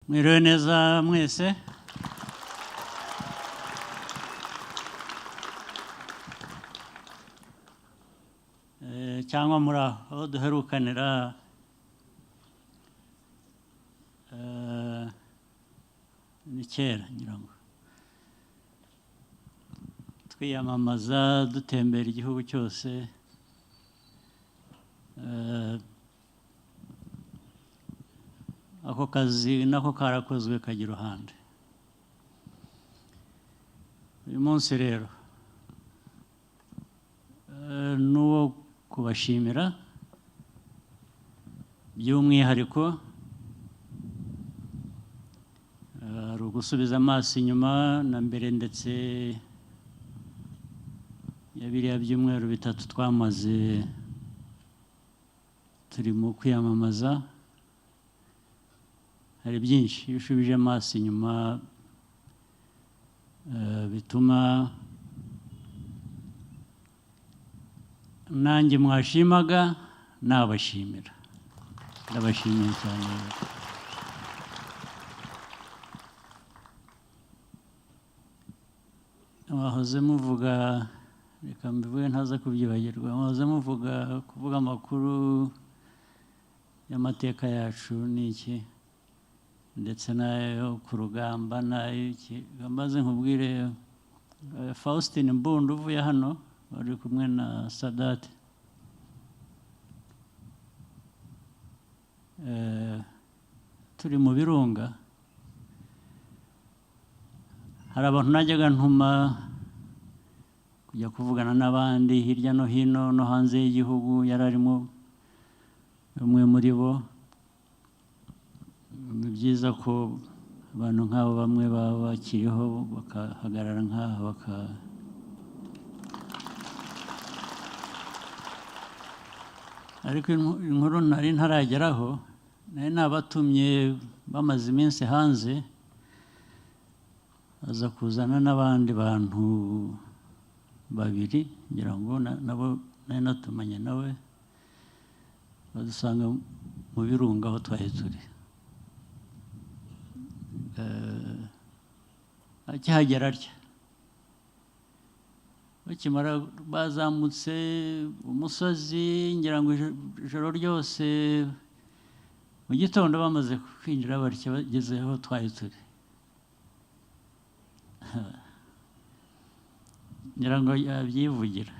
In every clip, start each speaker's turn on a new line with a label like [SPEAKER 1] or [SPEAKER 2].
[SPEAKER 1] Mwiriwe neza mwese. Cyangwa muri aho duherukanira, ni kera ngira ngo twiyamamaza dutembera igihugu cyose. Ako kazi nako karakozwe kajya iruhande. Uyu munsi rero n'uwo kubashimira by'umwihariko, hari ugusubiza amaso inyuma na mbere ndetse ya biriya byumweru bitatu twamaze turimo kwiyamamaza. Hari byinshi iyo ushubije amaso inyuma bituma nanjye mwashimaga nabashimira. Ndabashimiye cyane. Mwahoze muvuga, reka mbivuge ntaza kubyibagirwa, mwahoze muvuga kuvuga amakuru y'amateka yacu n'iki ndetse n'ayo ku rugamba n'ay'iki. Maze nkubwire, Faustin Mbundu uvuye hano wari kumwe na Sadat, turi mu birunga, hari abantu najyaga ntuma kujya kuvugana n'abandi hirya no hino no hanze y'igihugu, yari arimo umwe muri bo. Ni byiza ko abantu nk'abo bamwe baba bakiriho bakahagarara nk'aha baka ariko inkuru nari ntarageraho, nari nabatumye bamaze iminsi hanze, aza kuzana n'abandi bantu babiri ngira ngo nabo nari natumanye nawe, badusanga mu birunga aho twari turi. Akihagera atya, bakimara bazamutse umusozi ngira ngo ijoro ryose, mu gitondo bamaze kwinjira batya bageze aho twari turi, ngira ngo yabyivugira.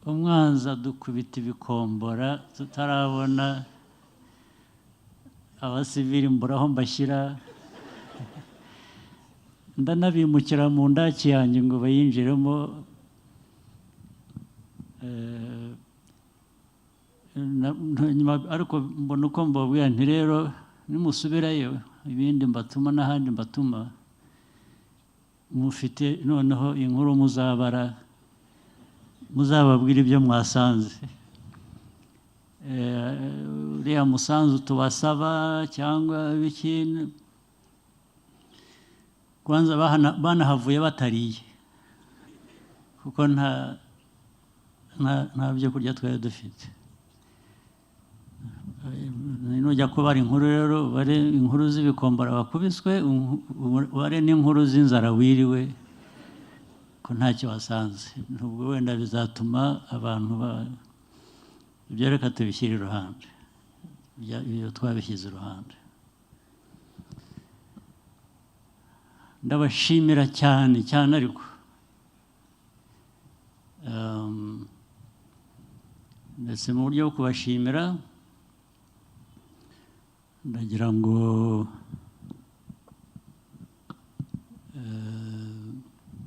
[SPEAKER 1] Umwanzi adukubita ibikombora tutarabona abasivili, mbura aho mbashyira, ndanabimukira mu ndaki yanjye ngo bayinjiremo. Nyuma ariko mbona uko mbabwira nti rero nimusubirayo ibindi mbatuma n'ahandi mbatuma, mufite noneho inkuru muzabara, muzababwira ibyo mwasanze. Uriya musanzu tubasaba cyangwa ibiki, kwanza banahavuye batariye kuko nta byo kurya twari dufite. Nujya kubara inkuru rero ubare inkuru z'ibikombora bakubiswe, ubare n'inkuru z'inzara wiriwe ko ntacyo wasanze. Nubwo wenda bizatuma abantu ibyo reka tubishyire iruhande, ibyo twabishyize iruhande. Ndabashimira cyane cyane, ariko ndetse mu buryo bwo kubashimira ndagira ngo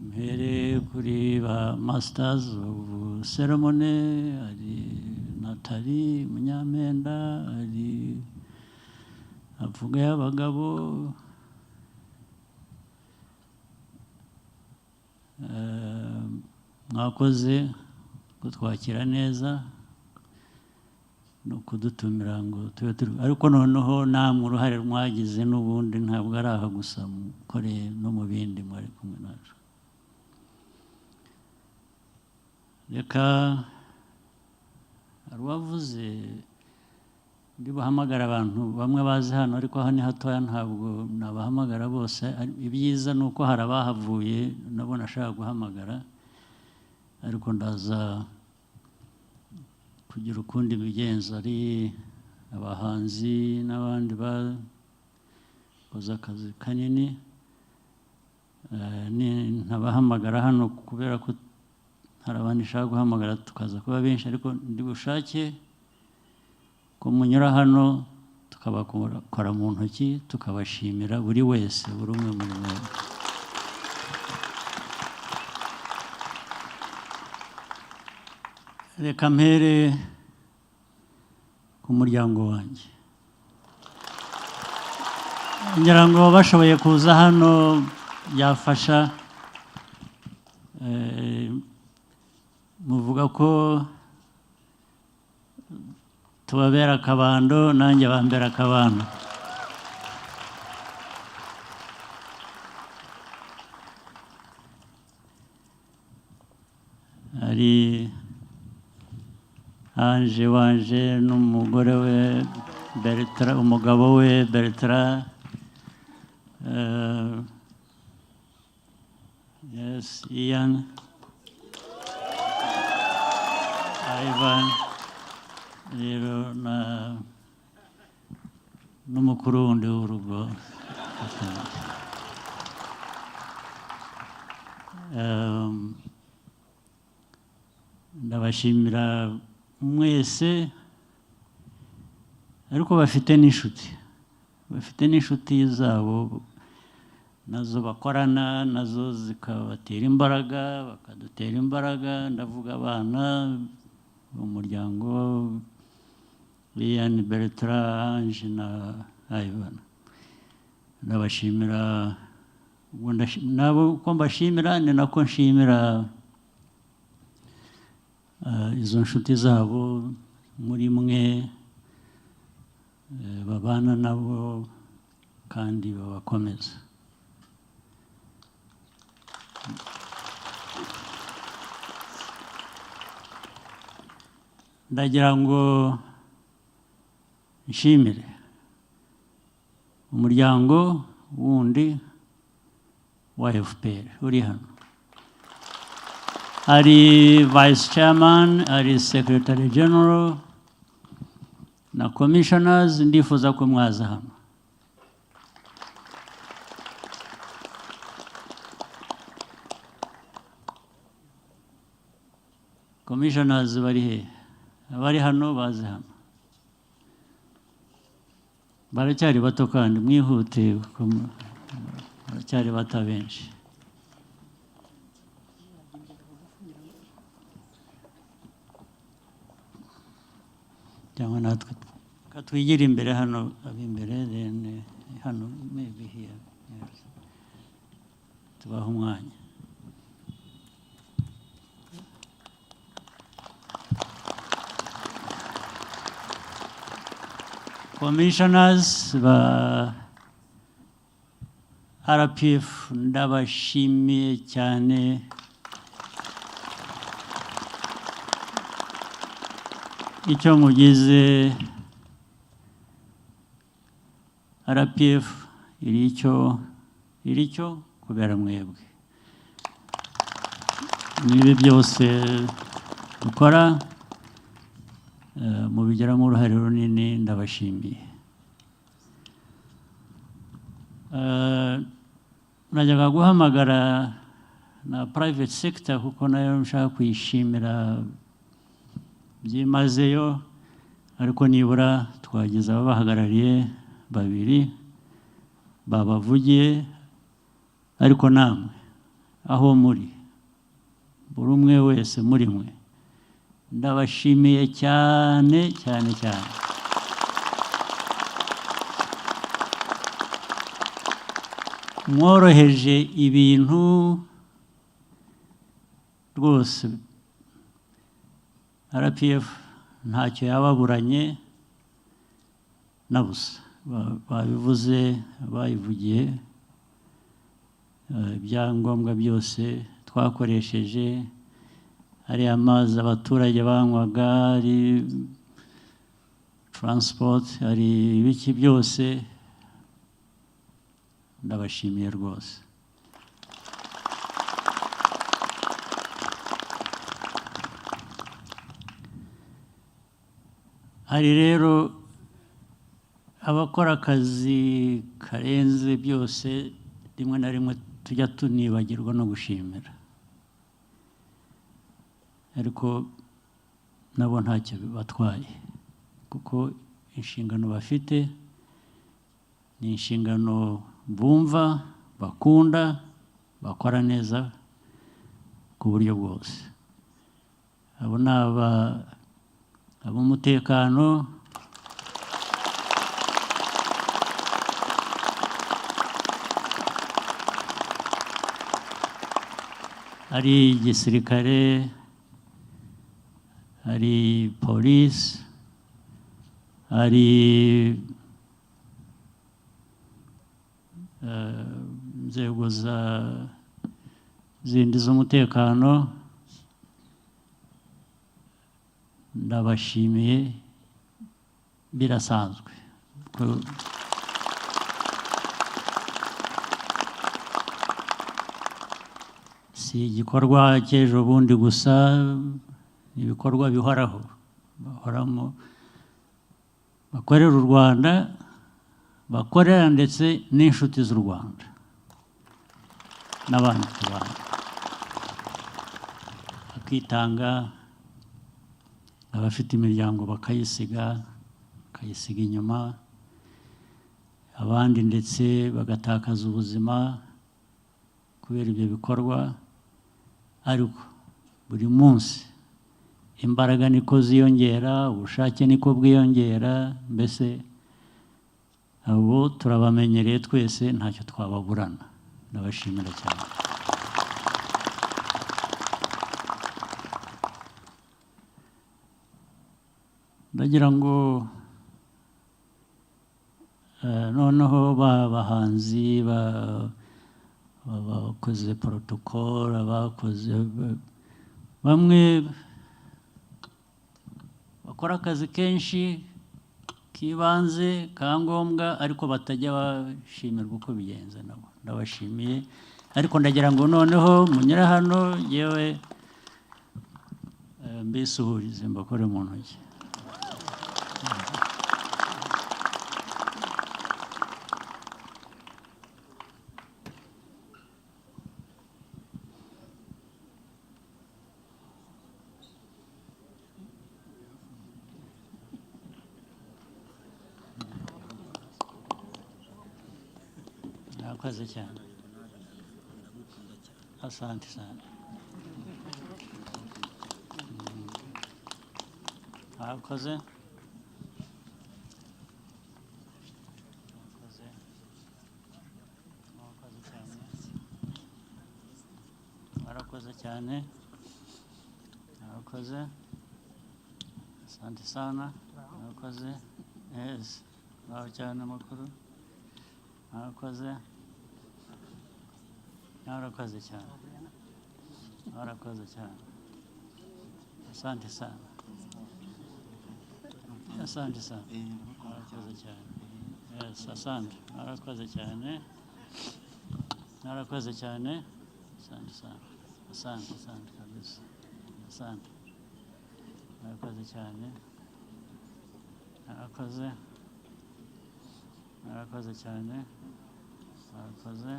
[SPEAKER 1] mpere kuri ba masters of ceremony, hari Nathalie Munyampenda, hari avuga y'abagabo, mwakoze kutwakira neza no kudutumira ngo tube turi, ariko noneho namwe uruhare mwagize n'ubundi ntabwo ari aha gusa, mukoreye no mu bindi mwari kumwe natwe. Reka hari uwavuze Ndi buhamagara abantu bamwe bazi hano, ariko hano ni hatoya, ntabwo nabahamagara bose. Ibyiza ni uko hari abahavuye nabo nashaka guhamagara, ariko ndaza kugira ukundi bigenza. Ari abahanzi n'abandi bakoze akazi kanini. Ntabahamagara hano kubera ko hari abandi nshaka guhamagara tukaza kuba benshi, ariko ndi bushake ko munyura hano tukabakora mu ntoki, tukabashimira buri wese, buri umwe muri mwe. Reka mpere ku muryango wanjye. Ngira ngo bashoboye kuza hano byafasha. Muvuga ko tubabera akabando, nanjye bambera akabando. Hari Ange wanje n'umugore we Bertrand, umugabo we Bertrand, yes, Ian, Ivan, rero na n'umukuru wundi w'urugo. Ndabashimira mwese, ariko bafite n'inshuti, bafite n'inshuti zabo nazo bakorana, nazo zikabatera imbaraga, bakadutera imbaraga. Ndavuga abana, umuryango, Ian, Bertrand, Ange na Ivan. Ndabashimira, ubwo nabo uko mbashimira ni nako nshimira izo nshuti zabo muri mwe, babana nabo kandi babakomeza. Ndagira ngo nshimire umuryango wundi wa FPR uri hano. Ari Vice Chairman, ari Secretary General na Commissioners, ndifuza ko mwaza hano. Commissioners bari he? Abari hano baze hano. Baracyari bato kandi mwihute, kuko baracyari bato benshi. Cyangwa natwe katwigire imbere hano, ab'imbere, then hano maybe here. Yes. Tubahe umwanya. Commissioners ba RPF, ndabashimiye cyane. Icyo mugize RPF iri icyo kubera mwebwe. Nibi byose dukora, mubigiramo uruhare runini, ndabashimiye. Najyaga guhamagara na private sector kuko nayo nshaka kuyishimira byimazeyo, ariko nibura twagize ababahagarariye babiri babavugiye, ariko namwe aho muri, buri umwe wese muri mwe, ndabashimiye cyane cyane cyane. Mworoheje ibintu rwose. RPF ntacyo yababuranye na busa. Babivuze, bayivugiye, ibyangombwa byose twakoresheje, ari amazi abaturage banywaga, ari transport, hari ibiki byose, ndabashimiye rwose. Hari rero abakora akazi karenze byose, rimwe na rimwe tujya tunibagirwa no gushimira, ariko nabo ntacyo bibatwaye, kuko inshingano bafite ni inshingano bumva, bakunda, bakora neza ku buryo bwose. Abo ni ab'umutekano, ari igisirikare, ari polisi, ari inzego za zindi z'umutekano, ndabashimiye birasanzwe. Si igikorwa cy'ejo bundi gusa, ni ibikorwa bihoraho, bahoramo, bakorera u Rwanda, bakorera ndetse n'inshuti z'u Rwanda n'abandi tubana, bakitanga, abafite imiryango bakayisiga, bakayisiga inyuma, abandi ndetse bagatakaza ubuzima kubera ibyo bikorwa. Ariko buri munsi imbaraga niko ziyongera, ubushake niko bwiyongera, mbese abo turabamenyereye twese, ntacyo twababurana. Ndabashimira cyane. Ndagira ngo noneho ba bahanzi bakoze protocol, abakoze bamwe bakora akazi kenshi k'ibanze ka ngombwa, ariko batajya bashimirwa uko bigenze, nabo ndabashimiye. Ariko ndagira ngo noneho munyure hano, yewe mbisuhurize, mbakore mu ntoki. Murakoze cyane, asante sana. Murakoze. Murakoze. Murakoze cyane. Murakoze cyane. Murakoze. Asante sana. Murakoze. Yes. Muraho cyane makuru. Murakoze. Murakoze cyane. Murakoze cyane. Asante sana. Asante sana. Murakoze cyane. Yes, asante. Murakoze cyane. Murakoze cyane. Asante sana. Asante, asante kabisa. Asante. Murakoze cyane. Murakoze. Murakoze cyane. Murakoze.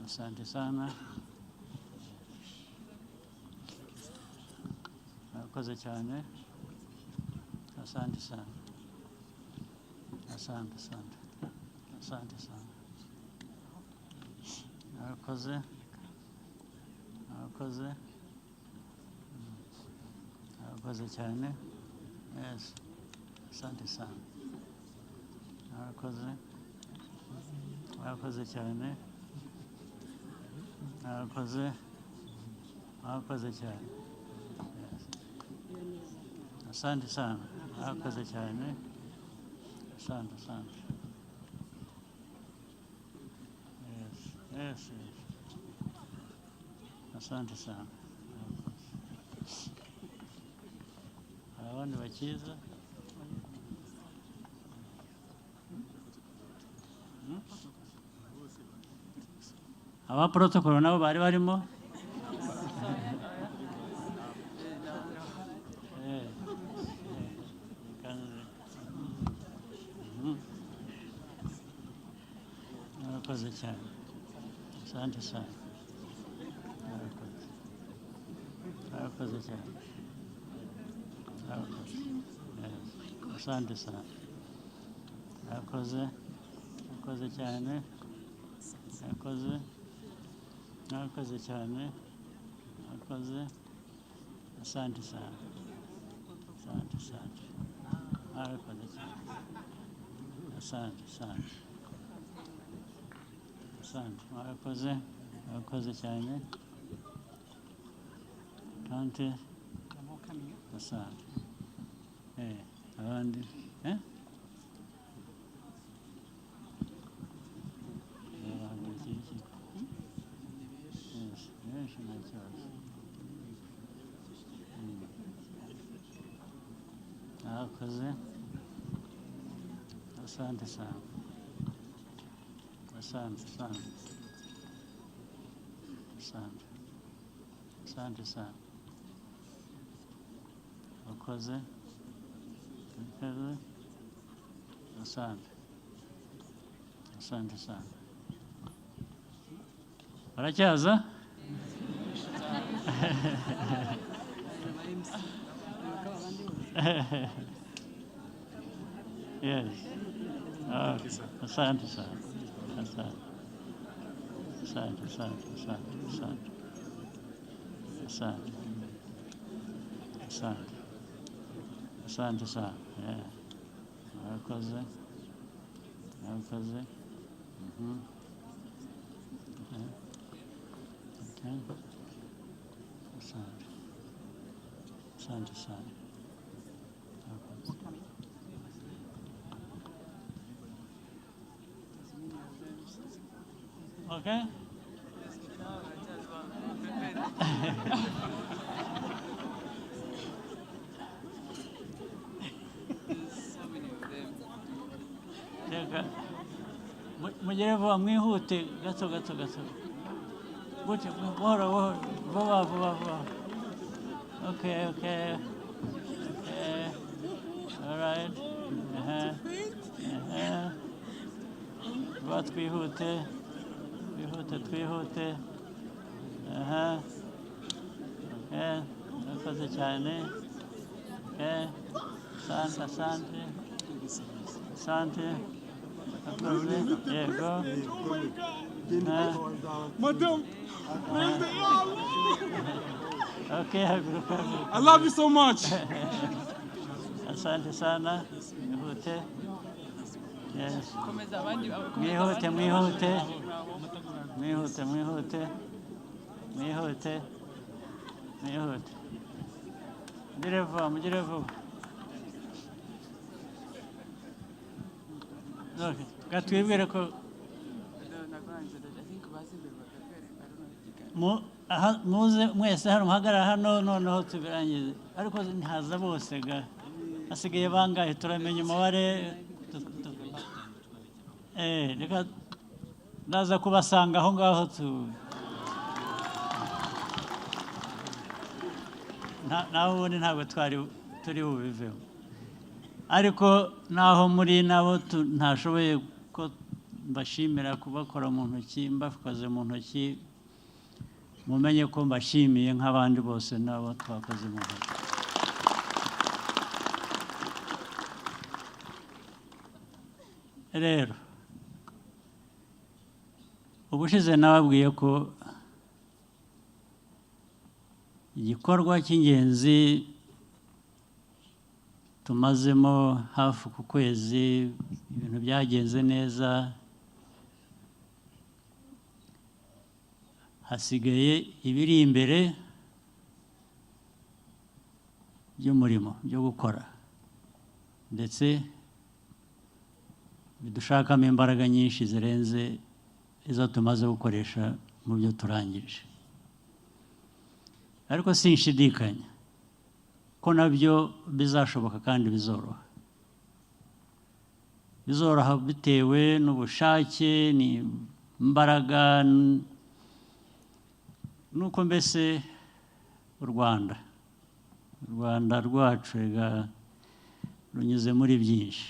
[SPEAKER 1] Asante sana. Murakoze cyane. Asante sana. Asante, asante. Asante sana. Murakoze. Murakoze. Murakoze cyane. Yes. Asante sana. Murakoze. Murakoze cyane. Murakoze. Murakoze cyane. Yes. Asante sana. Murakoze cyane. Asante, asante. Yes, yes, yes. Asante sana. Hari abandi bakiza? Aba protocol nabo bari barimo. Kanze. Murakoze cyane, asante sana, murakoze, murakoze cyane, murakoze. Yes. Asante sana, murakoze, murakoze cyane, murakoze, murakoze cyane, murakoze, asante sana, asante, asante, murakoze cyane, asante, asante, asante, murakoze, murakoze cyane, asante, asante. Abandi, eh? Bahagurukiye iki? Yes, benshi, nta kibazo. Murakoze, asante sana, asante, asante, asante, asante sana, murakoze, murakoze, asante, asante sana. Baracyaza? Yes. Okay. Asante sana, asante, asante, asante, asante, asante, asante, asante, asante sana. Yeah. Murakoze, murakoze. Okay. Okay. Asante, asante sana. Murakoze. Okay?
[SPEAKER 2] There's so many of them.
[SPEAKER 1] Reka mugere vuba, mwihute gato gato gato gutya, buhoro buhoro, vuba vuba vuba. Okay, all right. Aha. Vuba, twihute, twihute, twihute. Aha, okay, murakoze cyane. Okay, asante, asante, asante, murakoze, yego. Aha.
[SPEAKER 3] Madam,
[SPEAKER 1] Okay, haguruka, haguruka.
[SPEAKER 3] I love you so much.
[SPEAKER 1] Asante sana, mwihute. Yes.
[SPEAKER 2] Komeza abandi, komeza
[SPEAKER 1] Mwihute,
[SPEAKER 2] abandi.
[SPEAKER 1] Mwihute. Mwihute, mwihute. Mwihute. Mwihute. Mugire vuba, mugire vuba. Okay. Gatwibwire ko
[SPEAKER 2] No, nakurangiza. I think bazi imbere bakatwereka. I don't know if you can.
[SPEAKER 1] Mu aha, muze mwese hano, muhagarara hano, noneho tubirangize. Ariko ntihaza bose ga, hasigaye bangahe? Turamenya umubare. Reka ndaza kubasanga aho ngaho tu naho ubundi ntabwo twari turi bubiveho. Ariko naho muri nabo ntashoboye ko mbashimira kubakora mu ntoki, mbakoze mu ntoki, mumenye ko mbashimiye nk'abandi bose nabo twakoze mu ntoki. Rero ubushize nababwiye ko igikorwa cy'ingenzi tumazemo hafi ku kwezi, ibintu byagenze neza, hasigaye ibiri imbere by'umurimo byo gukora, ndetse bidushakamo imbaraga nyinshi zirenze izo tumaze gukoresha mu byo turangije. Ariko sinshidikanya ko nabyo bizashoboka kandi bizoroha. Bizoroha bitewe n'ubushake n'imbaraga nuko mbese u Rwanda rwacu rega runyuze muri byinshi.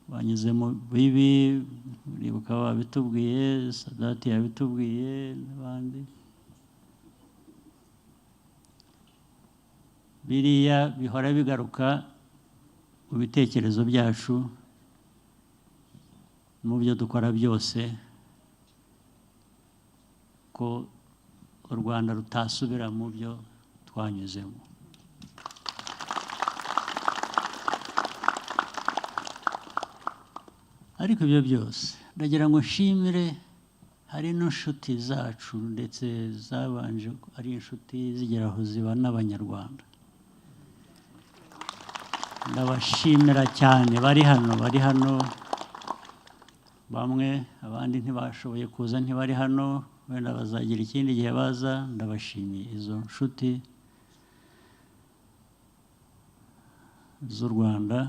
[SPEAKER 1] Banyuze mu bibi, uribuka babitubwiye, Sadati yabitubwiye n'abandi. Biriya bihora bigaruka mu bitekerezo byacu, mu byo dukora byose, ko u Rwanda rutasubira mu byo twanyuzemo. Ariko ibyo byose, ndagira ngo nshimire, hari n'inshuti zacu, ndetse zabanje ari inshuti zigera aho ziba n'Abanyarwanda. Ndabashimira cyane, bari hano bamwe, abandi ntibashoboye kuza, ntibari hano, wenda bazagira ikindi gihe baza. Ndabashimiye izo nshuti z'u Rwanda,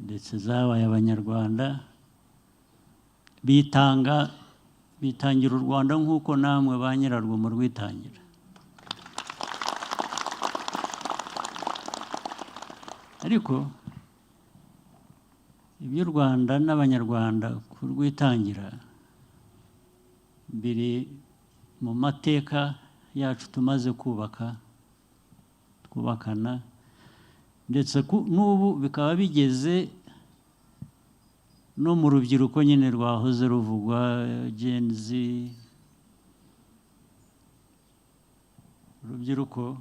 [SPEAKER 1] ndetse zabaye Abanyarwanda, bitanga, bitangira u Rwanda nk'uko namwe ba nyirarwo murwitangira. Ariko iby'u Rwanda n'Abanyarwanda kurwitangira biri mu mateka yacu tumaze kubaka, twubakana, ndetse n'ubu bikaba bigeze no mu rubyiruko nyine rwahoze ruvugwa, Gen Z. Urubyiruko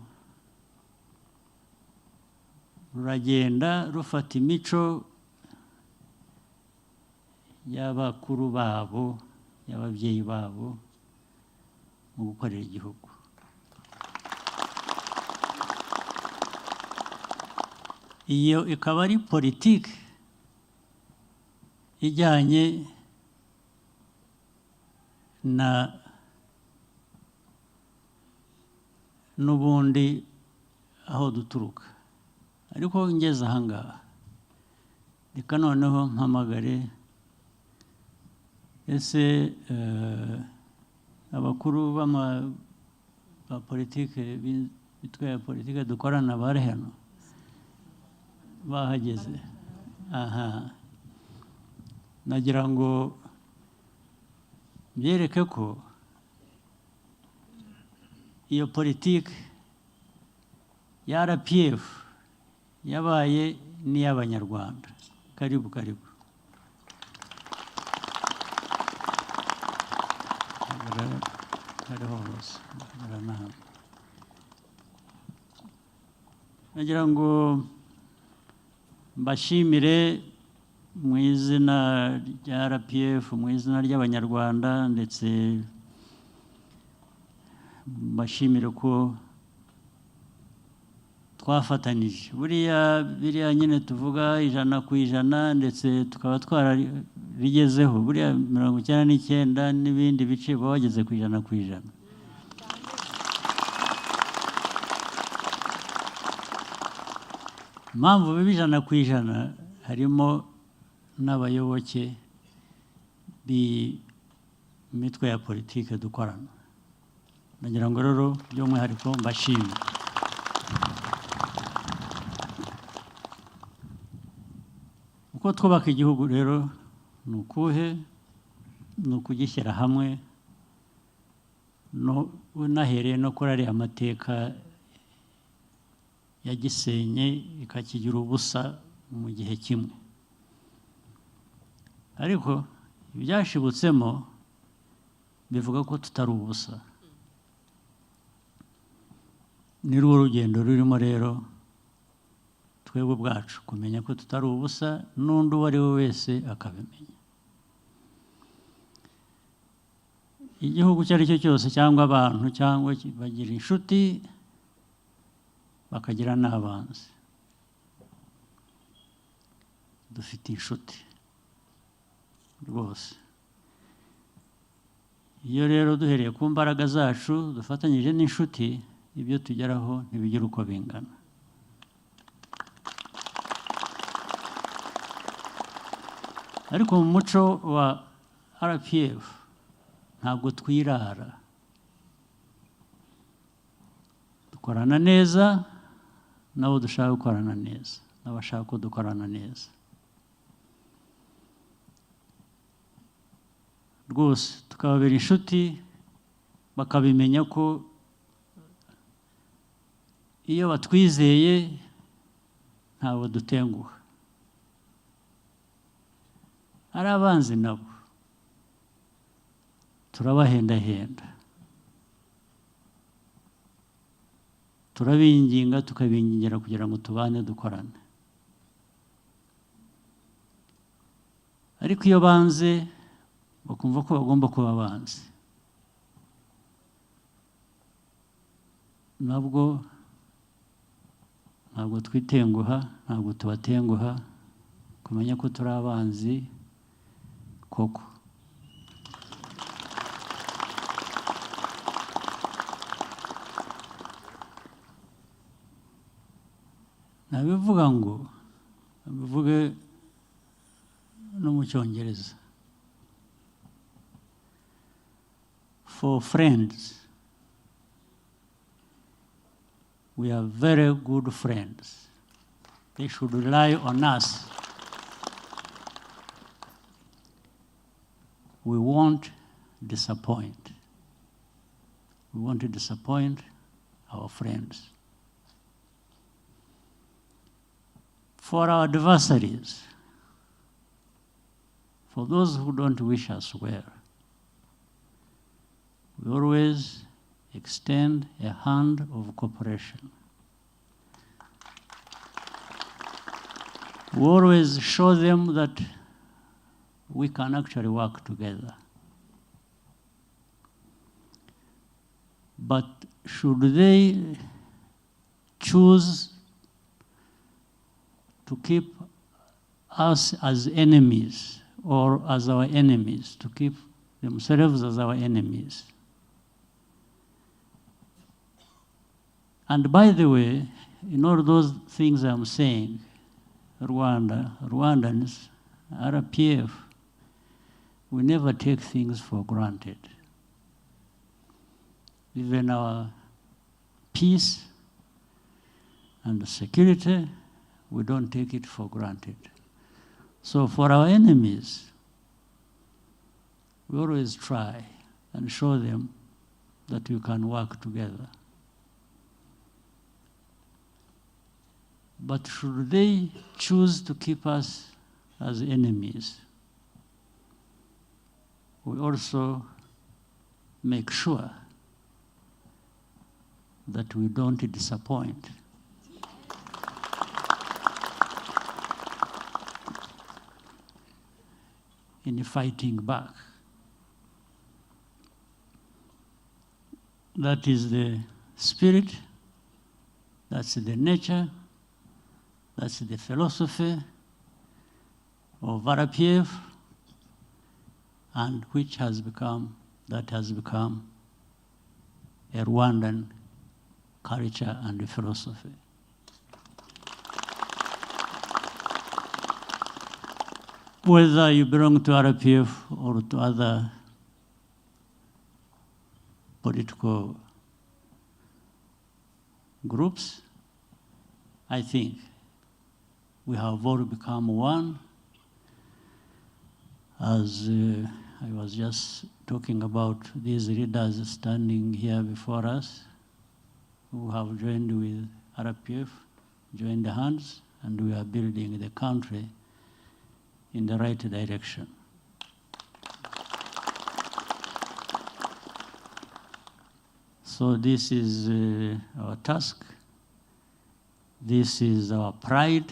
[SPEAKER 1] ruragenda rufata imico y'abakuru babo, y'ababyeyi babo, mu gukorera igihugu. Iyo ikaba ari politiki ijyanye na n'ubundi aho duturuka. Ariko ngeze ahangaha, reka noneho mpamagare ese abakuru ba politike, b'imitwe ya politike dukorana, bari hano? Bahageze aha. Nagira ngo byereke ko iyo politike ya RPF yabaye n'iy'Abanyarwanda. Karibu, karibu. Hariho hose. Hagarara na hano. Nagira ngo mbashimire mu izina rya RPF, mu izina ry'Abanyarwanda, ndetse mbashimire ko twafatanije. Buriya biriya nyine tuvuga 100%, ndetse tukaba twarabigezeho, buriya 99 n'ibindi bice baba bageze ku 100%. Impamvu biba 100%, harimo n'abayoboke b'imitwe ya politike dukorana. Ndagira ngo rero by'umwihariko mbashime. Uko twubaka igihugu rero ni ukuhe? Ni ukugishyira hamwe, no unahereye no kuri ariya mateka yagisenye ikakigira ubusa mu gihe kimwe. Ariko ibyashibutsemo bivuga ko tutari ubusa. Ni rwo rugendo rurimo rero twebwe ubwacu kumenya ko tutari ubusa, n'undi uwo ari we wese akabimenya. Igihugu icyo ari cyo cyose cyangwa abantu cyangwa bagira inshuti, bakagira n'abanzi. Dufite inshuti rwose. Iyo rero duhereye ku mbaraga zacu dufatanyije n'inshuti, ibyo tugeraho ntibigira uko bingana. Ariko mu muco wa RPF ntabwo twirara, dukorana neza n'abo dushaka gukorana neza, n'abashaka ko dukorana neza rwose, tukababera inshuti, bakabimenya ko iyo batwizeye ntabwo dutenguha. Ari abanzi nabo turabahendahenda, turabinginga, tukabingingira kugira ngo tubane, dukorane. Ariko iyo banze, bakumva ko bagomba kuba abanzi, nabwo ntabwo twitenguha, ntabwo tubatenguha kumenya ko turi abanzi koko. Nabivuga ngo bivuge no mu Cyongereza: for friends, we are very good friends. They should rely on us. We won't disappoint. We won't disappoint our friends. For our adversaries, for those who don't wish us well, we always extend a hand of cooperation. We always show them that we can actually work together. But should they choose to keep us as enemies or as our enemies, to keep themselves as our enemies. And by the way, in all those things I'm saying, Rwanda, Rwandans, RPF, we never take things for granted. Even our peace and security, we don't take it for granted. So for our enemies, we always try and show them that we can work together. But should they choose to keep us as enemies, we also make sure that we don't disappoint. In fighting back. That is the spirit, that's the nature, that's the philosophy of RPF, and which has become, that has become a Rwandan culture and philosophy. Whether you belong to RPF or to other political groups, I think we have all become one. As I was just talking about these leaders standing here before us, who have joined with RPF, joined hands, and we are building the country in the right direction. So this is our task. This is our pride.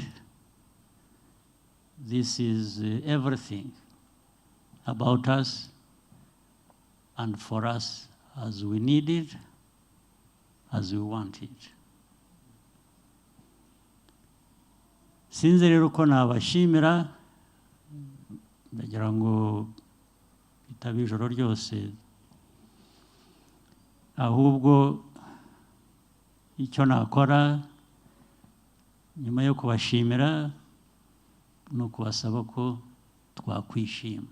[SPEAKER 1] This is everything about us and for us as we need it, as we want it. Sinzi rero ko nabashimira, ndagira ngo bitaba ijoro ryose, ahubwo icyo nakora nyuma yo kubashimira ni ukubasaba ko Twakwishima.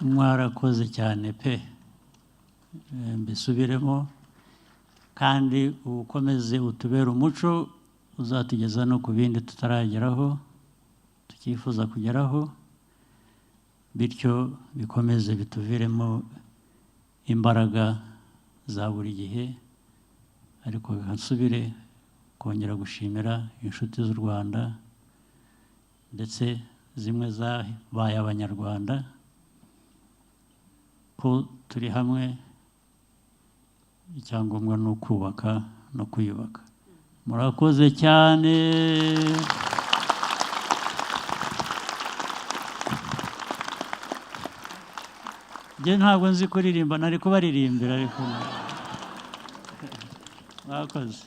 [SPEAKER 1] Mwarakoze cyane pe. Mbisubiremo kandi ukomeze utubere umuco uzatugeza no ku bindi tutarageraho, tukifuza kugeraho, bityo bikomeze bituviremo imbaraga za buri gihe. Ariko nsubire kongera gushimira inshuti z'u Rwanda, ndetse zimwe zabaye Abanyarwanda, ko turi hamwe. Icyangombwa ni ukubaka no kwiyubaka. Murakoze cyane. Njye ntabwo nzi kuririmba, nari kubaririmbira, ariko mwakoze.